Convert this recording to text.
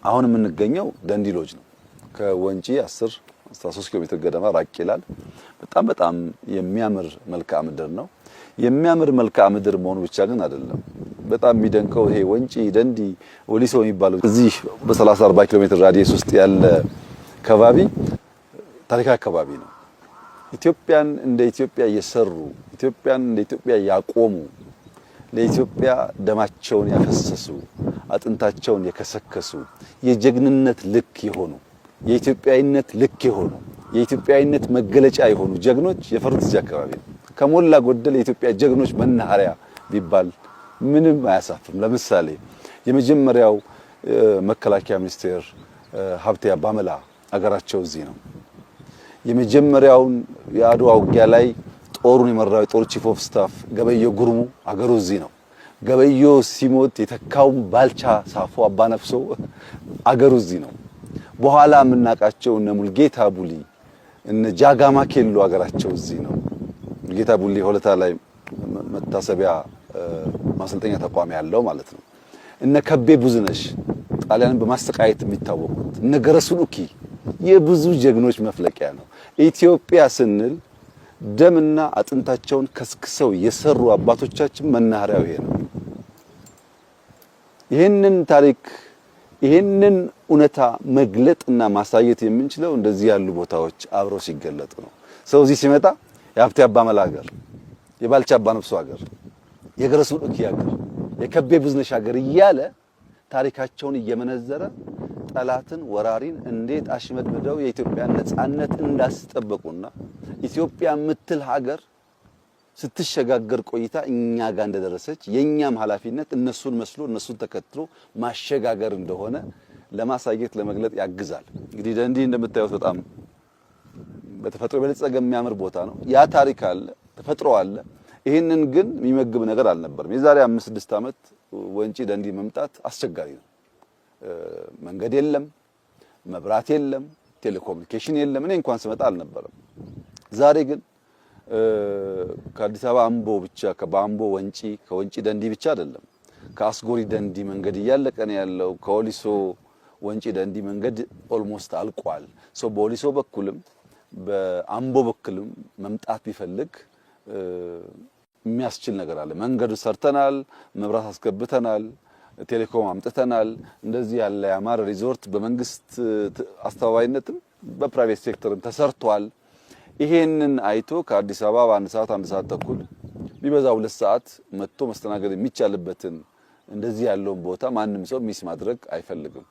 አሁን የምንገኘው ደንዲ ሎጅ ነው። ከወንጪ 10 13 ኪሎ ሜትር ገደማ ራቅ ይላል። በጣም በጣም የሚያምር መልክዓ ምድር ነው። የሚያምር መልክዓ ምድር መሆኑ ብቻ ግን አይደለም። በጣም የሚደንቀው ይሄ ወንጪ፣ ደንዲ፣ ወሊሶ የሚባለው እዚህ በ30 40 ኪሎ ሜትር radius ውስጥ ያለ ከባቢ ታሪካዊ አካባቢ ነው። ኢትዮጵያን እንደ ኢትዮጵያ የሰሩ፣ ኢትዮጵያን እንደ ኢትዮጵያ ያቆሙ፣ ለኢትዮጵያ ደማቸውን ያፈሰሱ፣ አጥንታቸውን የከሰከሱ፣ የጀግንነት ልክ የሆኑ፣ የኢትዮጵያዊነት ልክ የሆኑ፣ የኢትዮጵያዊነት መገለጫ የሆኑ ጀግኖች የፈሩት እዚህ አካባቢ ነው። ከሞላ ጎደል የኢትዮጵያ ጀግኖች መናኸሪያ ቢባል ምንም አያሳፍርም። ለምሳሌ የመጀመሪያው መከላከያ ሚኒስቴር ሀብቴ አባመላ አገራቸው እዚህ ነው። የመጀመሪያውን የአድዋ ውጊያ ላይ ጦሩን የመራው የጦር chief of staff ገበየሁ ጉርሙ አገሩ እዚህ ነው። ገበየሁ ሲሞት የተካውን ባልቻ ሳፎ አባነፍሶ አገሩ እዚህ ነው። በኋላ የምናውቃቸው እነ ሙልጌታ ቡሊ፣ እነ ጃጋማ ኬሎ አገራቸው እዚህ ነው። ሙልጌታ ቡሊ ሆለታ ላይ መታሰቢያ ማሰልጠኛ ተቋም ያለው ማለት ነው። እነ ከቤ ብዙነሽ ጣሊያንን በማሰቃየት የሚታወቁት፣ እነ ገረሱ ዱኪ የብዙ ጀግኖች መፍለቂያ ነው። ኢትዮጵያ ስንል ደምና አጥንታቸውን ከስክሰው የሰሩ አባቶቻችን መናኸሪያው ይሄ ነው። ይህንን ታሪክ፣ ይህንን እውነታ መግለጥና ማሳየት የምንችለው እንደዚህ ያሉ ቦታዎች አብረው ሲገለጡ ነው። ሰው እዚህ ሲመጣ የሀብቴ አባመላ ሀገር፣ የባልቻ አባነፍሶ ሀገር፣ የገረሱ ዱኪ ሀገር፣ የከቤ ብዙነሽ ሀገር እያለ ታሪካቸውን እየመነዘረ ጠላትን ወራሪን እንዴት አሽመድምደው የኢትዮጵያን ነጻነት እንዳስጠበቁና ኢትዮጵያ የምትል ሀገር ስትሸጋገር ቆይታ እኛ ጋር እንደደረሰች የኛም ኃላፊነት እነሱን መስሎ እነሱን ተከትሎ ማሸጋገር እንደሆነ ለማሳየት፣ ለመግለጥ ያግዛል። እንግዲህ ደንዲ እንደምታዩት በጣም በተፈጥሮ የበለጸገ የሚያምር ቦታ ነው። ያ ታሪክ አለ፣ ተፈጥሮ አለ። ይህንን ግን የሚመግብ ነገር አልነበርም። የዛሬ 5 6 ዓመት ወንጪ ደንዲ መምጣት አስቸጋሪ ነው። መንገድ የለም፣ መብራት የለም፣ ቴሌኮሙኒኬሽን የለም። እኔ እንኳን ስመጣ አልነበረም። ዛሬ ግን ከአዲስ አበባ አምቦ ብቻ፣ ከባምቦ ወንጪ፣ ከወንጪ ደንዲ ብቻ አይደለም፣ ከአስጎሪ ደንዲ መንገድ እያለቀ ነው ያለው። ከወሊሶ ወንጪ ደንዲ መንገድ almost አልቋል። So በወሊሶ በኩልም በአምቦ በኩልም መምጣት ቢፈልግ የሚያስችል ነገር አለ። መንገዱ ሰርተናል፣ መብራት አስገብተናል፣ ቴሌኮም አምጥተናል። እንደዚህ ያለ ያማረ ሪዞርት በመንግስት አስተባባሪነትም በ private sector ም ተሰርቷል። ይሄንን አይቶ ከአዲስ አበባ በአንድ ሰዓት፣ አንድ ሰዓት ተኩል፣ ቢበዛ 2 ሰዓት መጥቶ መስተናገድ የሚቻልበትን እንደዚህ ያለውን ቦታ ማንም ሰው miss ማድረግ አይፈልግም።